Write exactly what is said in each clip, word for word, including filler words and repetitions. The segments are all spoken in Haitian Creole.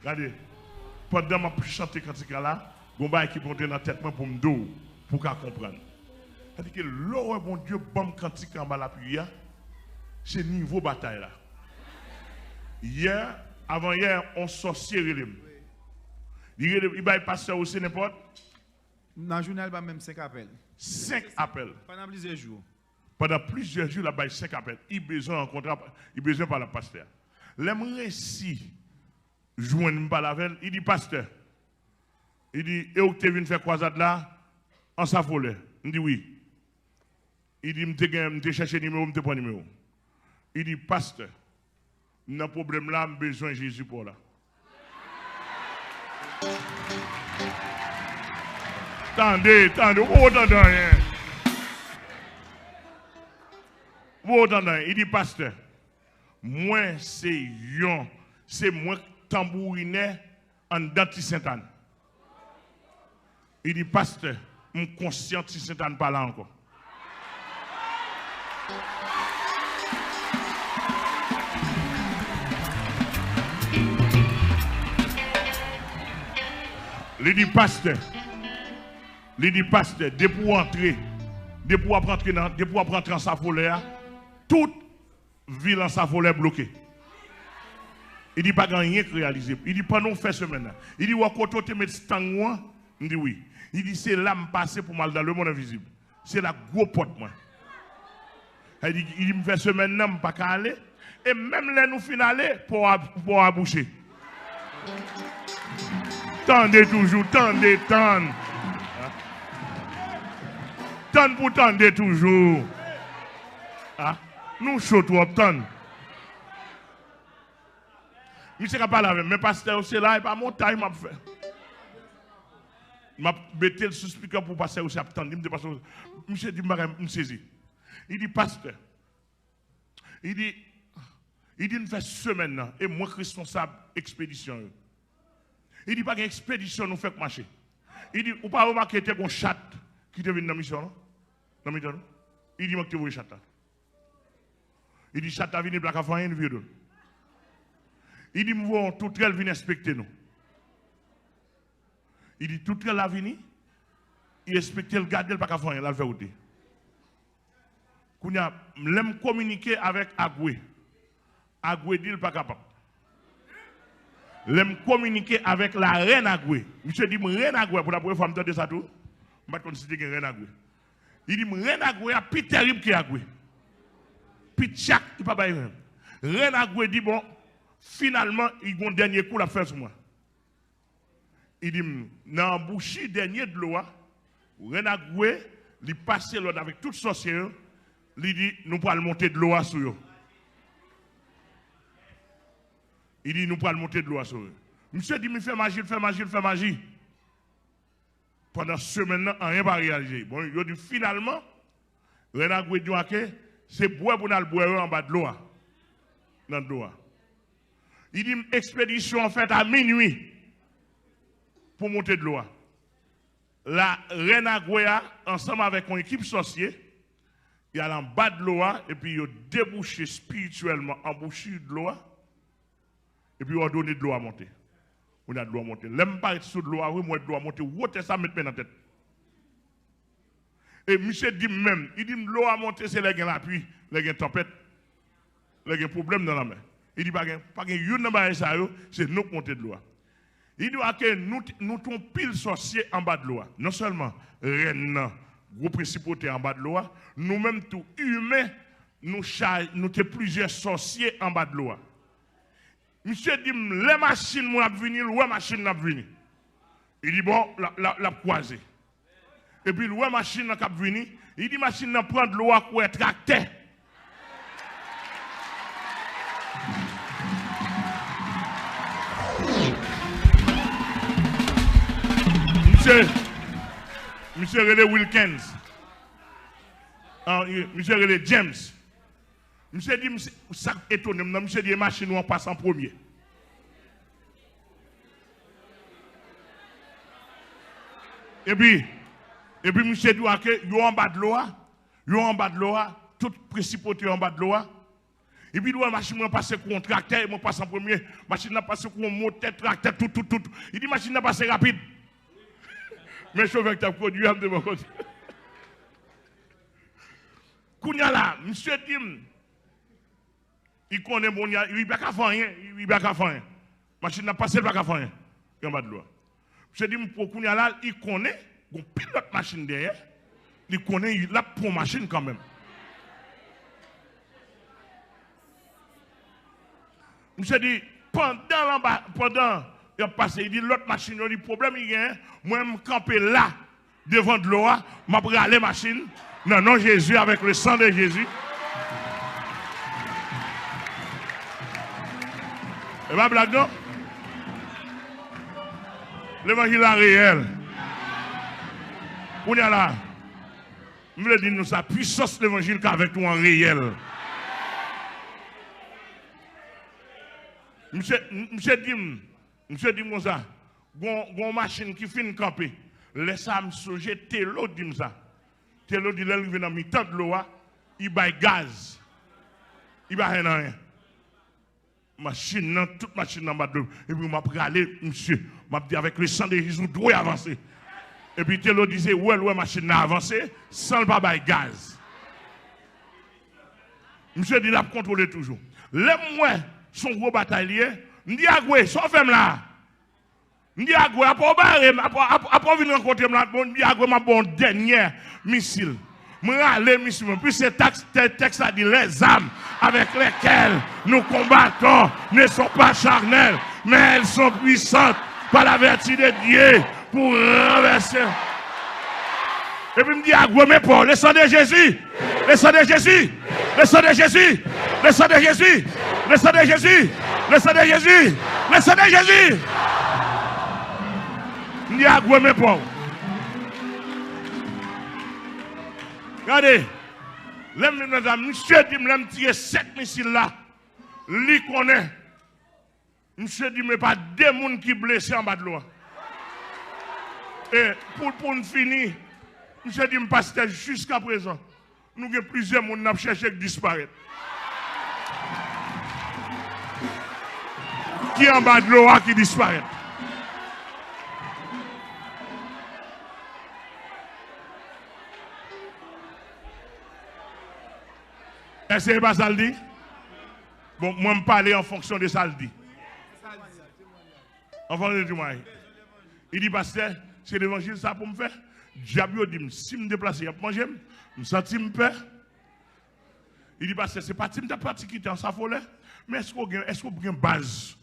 Gade, pandan m ap chante kantik la la, gon bagay ki monte nan tèt mwen pou m di w, pou w ka konprann. Sètadi ke lè w wè Bondye ban m kantik anba lapli a, se nivo batay la. Yè, avan yè, on sòsye rele m. Li rele, li bay pastè José nenpòt. Nan jounen, li ban m menm senk apèl. Senk apèl. Pandan plizyè jou. Pandan plizyè jou, l ap bay senk apèl. Li bezwen rankontre, li bezwen pale ak pastè a. Lè m resi jwenn, m pale avè l, li di, "Pastè," li di, "e ou ki te vin fè kwazad la, Ansafolè?" M di, "Wi." Li di, "M te gen, m te chèche nimewo, m te pran nimewo." Li di, "Pastè, m nan pwoblèm la, m bezwen Jezi pa w la." Tande, tande, ou poko tande anyen. Ou poko tande anyen. Li di, "Pastè, mwen se yon, se mwen k tanbourinè anndan Ti Sentàn." Li di, "Pastè, m konsyan Ti Sentàn pa la ankò." Li di, "Pastè," li di, "Pastè, depi w antre, depi w ap rantre nan, depi w ap rantre Ansafolè a, tout vil Ansafolè bloke." Li di, "Pa gen anyen k reyalize." Li di, "Pandan w fè semèn nan," li di, "wè kote w te met stang ou an?" M di, "Wi." Li di, "Se la m pase pou m al nan lemonn envizib. Se la gwo pòt mwen." Li di, li di, "M fè semèn nan, m pa ka ale. E menm lè nou fin ale, pò a, pò a bouche." Tande toujou, tande, tann. Tann pou tande toujou. Ah, nou cho twòp, tann. Misye ka pale avè m, men pastè yo se la, e pa montay m ap fè. M ap mete l sou spikè pou pastè yo se ap tann li, m di, "Pastè," misye di m bagay, m sezi. Li di, "Pastè," li di, li di, "m fè semèn nan, e mwen k responsab ekspedisyon yo." Li di, "Pa gen ekspedisyon nou fè k mache." Li di, "Ou pa remake te gon chat ki te vin nan misyon, non? Nan mitan nou?" Li di, "Mwen ki te voye chat la." Li di, "Chat la vini, l pa ka fè anyen, li vire do l." Li di, "M voye yon toutwèl vin enspekte nou." Li di, "Toutwèl la vini, li enspekte l, gade l, pa ka fè anyen, l al fè wout li." Kounye a, lè m kominike avèk Agwe, Agwe di l pa kapab. Lè m kominike avèk larèn Agwe, misye di m rèn Agwe, pou la premyè fwa m tande sa tou, m pa t konn si te gen rèn Agwe. Li di m rèn Agwe a pi tèrib ke Agwe. Pi tchak, li pa bay rèn. Rèn Agwe di, bon, finalman, li gon dènye kou l ap fè sou mwen. Li di m, nan anbouchi dènye dlo a, rèn Agwe, li pase lòd avèk tout sòsye yo, li di, "Nou pral monte dlo a sou yo." Li di, "Nou pral monte dlo a sou yo." Misye di m li fè maji, l fè maji, l fè maji. Pandan semèn nan, anyen pa reyalize. Bon, yo di finalman, rèn Agwe di yo ake, se bwè pou n al bwè yo anba dlo a. Nan dlo a. Li di m ekspedisyon an fèt a minwi pou monte dlo a. La, rèn Agwe a, ansanm avèk yon ekip sòsye, y al anba dlo a, epi yo debouche espirityèlman anbouchi dlo a, epi yo òdone dlo a monte. Kounye a dlo a monte. Lè m parèt sou dlo a, wi, m wè dlo a monte wotè sa, m met men nan tèt. E misye di m menm, li di m dlo a monte se lè gen lapli, lè gen tanpèt, lè gen pwoblèm nan lanmè. Li di pa gen, pa gen youn nan bagay sa yo, se nou k monte dlo a. Li di w ake nou, t- nou t on pil sòsye anba dlo a. Non sèlman rèn nan, gwo prensipotè anba dlo a, nou menm tou imen, nou chay, nou te plizyè sòsye anba dlo a. Misye di m, lè machin mwen ap vini, l wè machin nan ap vini. Li di, bon, l ap, l ap, l ap kwaze. Epi l wè machin nan k ap vini, li di machin nan pran dlo a koulè traktè. Misye, misye rele Wilkens. Ah, misye rele James. Misye di, misye, sa k etone m nan, misye di, e machin ou an pase an premye. Epi, epi misye di w ake yo anba dlo a, yo anba dlo a, tout prensipotè yo anba dlo a. Epi l wè machin mwen pase kou yon traktè, e mwen pase an premye. Machin nan pase kou yon motè traktè, tout, tout, tout. Li di machin nan pase rapid. Men chofè ki t ap kondui a, m te bò kote. Kounye a la, misye di m, li konnen bon, li pa ka fè anyen, li pa ka fè anyen. Machin nan pase, li pa ka fè anyen. Li anba dlo a. Misye di m, pou kounye a la, li konnen, gon pil lòt machin dèyè, li konnen l ap pran machin kanmenm. Misye di, pandan l anba, pandan y ap pase, li di lòt machin yo, li pwoblèm li genyen, mwen m kanpe la, devan dlo a, m ap rale machin, nan non Jezi, avèk le sang de Jezi. E pa blag non. Levanjil la reyèl. Kounye a la, m vle di nou sa, pwisans levanjil ka avèk nou an reyèl. Misye, misye di m, misye di m konsa, gon, gon machin ki fin kanpe. Lè sa a, m sonje Telo di m sa. Telo di lè l rive nan mitan dlo a, li bay gaz. Li pa jwenn anyen. Machin nan, tout machin nan anba dlo. Epi m ap rale misye. M ap di avèk le sang de Jezi, ou dwe avanse. Epi Telo di se wè l wè machin nan avanse, san l pa bay gaz. Misye di l ap kontwole toujou. Lè m wè se yon gwo batay li ye, m di Agwe, sa w fè m la a? M di Agwe, apa w bare m, apa, apa, apa w vin rankontre m la, bon, m di Agwe, m ap ba w yon dènyè misil. M rale misil mwen. Pi se tèks, tè-, tèks la di, les armes avec lesquelles nous combattons ne sont pas charnelles, mais elles sont puissantes par la vertu de Dieu pour renverser. Epi m di Agwe, men pa w, le sang de Jésus, le sang de Jésus, le sang de Jésus, le sang de Jésus, le sang de Jésus, le sang de Jésus, le sang de Jésus. M di Agwe, men pa w. Gade, lè m vin nan zam, misye di m lè m tire sèt misil la, li konnen. Misye di m e pa de moun ki blese anba dlo a. E pou, pou n fini, misye di m, pastè, jiskaprezan, nou gen plizyè moun n ap chèche k disparèt. Ki anba dlo a ki disparèt. Èske se pa sa l di? Bon, mwen m pale an fonksyon de sa l di. An fonksyon de temwayaj. Li di, pastè, se levanjil sa pou m fè? Dyab yo di m, si m deplase, y ap manje m. M santi m pè. Li di, pastè, se pati m t ap pati kite an Safolè. Men èske w gen, èske w gen baz?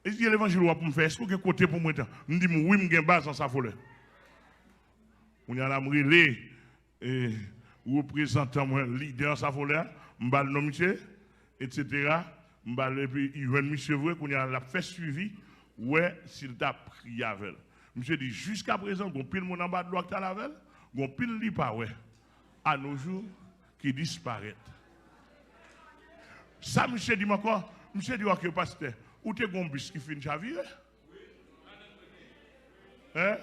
Li di, levanjil w ap pou m fè, èske w gen kote pou mwen tan? M di m, wi, m gen baz an Safolè. Kounye a la, m rele e, reprezantan mwen, lidè an Safolè a, m ba l non misye, etsetera. M ba l, epi li jwenn misye vre, kounye a l ap fè swivi, wè si l ta priye avè l. Misye di, jiskaprezan, gon pil moun anba dlo a k t al avè l, gon pil li pa wè, anojou, ki disparèt. Sa misye di m ankò, misye di, ok, pastè, ou te gon bis ki fin chavire? Hein?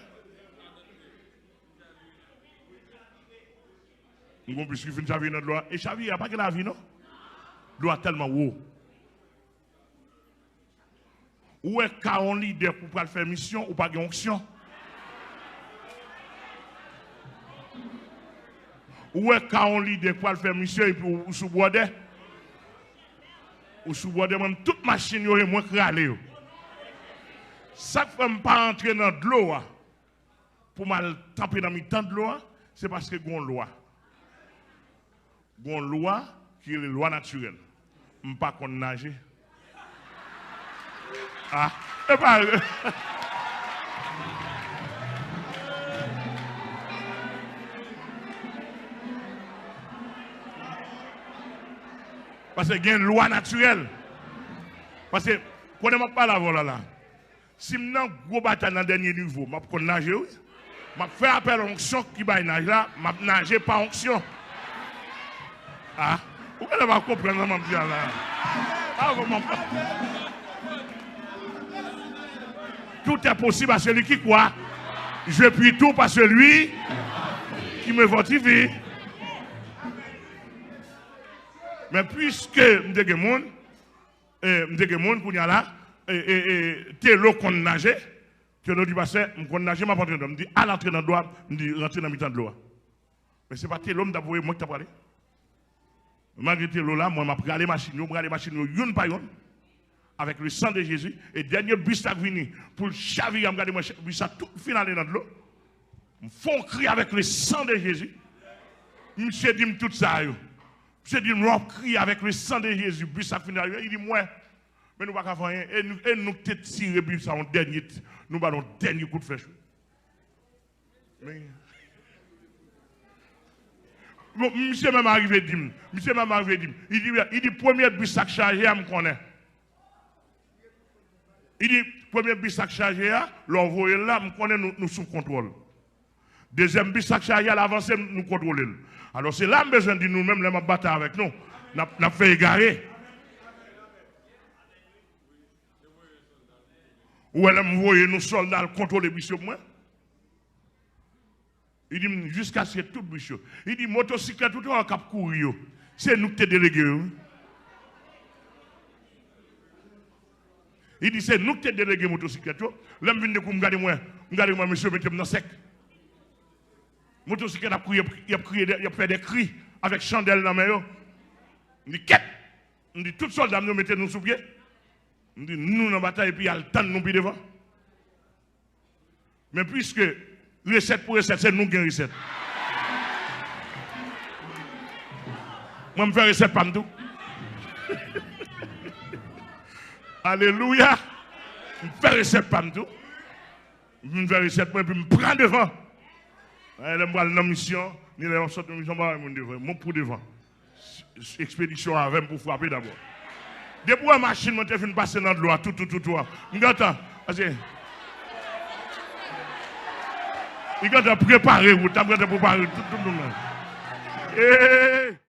M gon bis ki fin chavire nan dlo a. E chavire a pa gen lavi, non. Dlo a tèlman wo. Ou wè ka yon lidè pou pral fè misyon, ou pa gen onksyon. Ou wè ka yon lidè pou al fè misyon epi ou, ou sou bwòdè. Ou sou bwòdè, mwen, tout machin yo, e mwen k rale yo. Sa k fè m pa antre nan dlo a, pou m al tanpe nan mitan dlo a, se paske gon lwa. Gon lwa ki rele lwa natirèl. M pa konn naje. Ah, e pa vre. Paske gen lwa natirèl. Paske, konnen m ap pale avè w la, la. Si m nan gwo batay nan dènye nivo, m ap konn naje, wi. M ap fè apèl onksyon ki bay naj la, m ap naje pa onksyon. Ah, ou genlè pa konprann sa m ap di a la. Ah, kòman? Tout est possible à celui qui croit. Je puis tout par celui qui me fortifie. Men piske m te gen moun, e, m te gen moun, kounye a la, e, e, e, Telo konn naje, Telo di, pastè, m konn naje, m ap antre nan dlo. M di, al antre nan dlo a, m di, rantre nan mitan dlo a. Men se pa Telo m t ap voye, mwen ki t ap prale. Malgre Telo la, mwen m ap rale machin yo, m rale machin yo youn pa youn. Avec le sang de Jésus. E dènye bis la k vini pou l chavire a, m gade mwen, bis la tout fin ale nan dlo. M fè yon kri avec le sang de Jésus. Misye di m tout sa yo. Misye di m, lè w ap kriye avec le sang de Jésus, bis la fin ale, li di m, wè. Men nou pa ka fè anyen. E nou, e nou k te tire bis la yon dènye, nou ba l yon dènye kout flèch. Men, bon, misye menm arive di m, misye menm arive di m, li di, li di, premye bis la k chaje a, m konnen. Li di, premye bis la k chaje a, lè w voye l la, m konnen nou, nou sou kontwòl. Dezyèm bis la k chaje a, l avanse, nou kontwole l. Alò, se la m bezwen di nou menm, lè m ap batay avèk nou, n ap, n ap fè egare. Ou wè lè m voye nou sòlda al kontwole bis yo pou mwen? Li di m, jiskaske tout bis yo. Li di, motosiklèt ou te wè k ap kouri yo, se nou ki te delege yo, wi. Li di, se nou ki te delege motosiklèt yo. Lè m vin dekouvri, m gade mwen, m gade mwen, mesye yo mete m nan sèk. Motosiklèt ap kouri, y ap, y ap kriye, y ap fè de kri avèk chandèl nan men yo. M di, kèt! M di, tout sòlda m yo mete nou sou pye. M di, nou nan batay, epi y al tann nou pi devan. Men piske resèt pou resèt, se nou k gen resèt. Mwen, m fè resèt pa m tou. Alelouya! M fè resèt pa m tou. M vin fè resèt mwen, epi m pran devan. Lè m pral nan misyon, ni lè m ap sot nan misyon, m pa bay moun devan, mwen pou devan. Ekspedisyon avè m pou frape dabò. Depi w wè machin mwen te fin pase nan dlo a, toutou, toutou a, m gentan, paske li gentan prepare wout la, m gentan prepare tout, tout moun nan. Ee!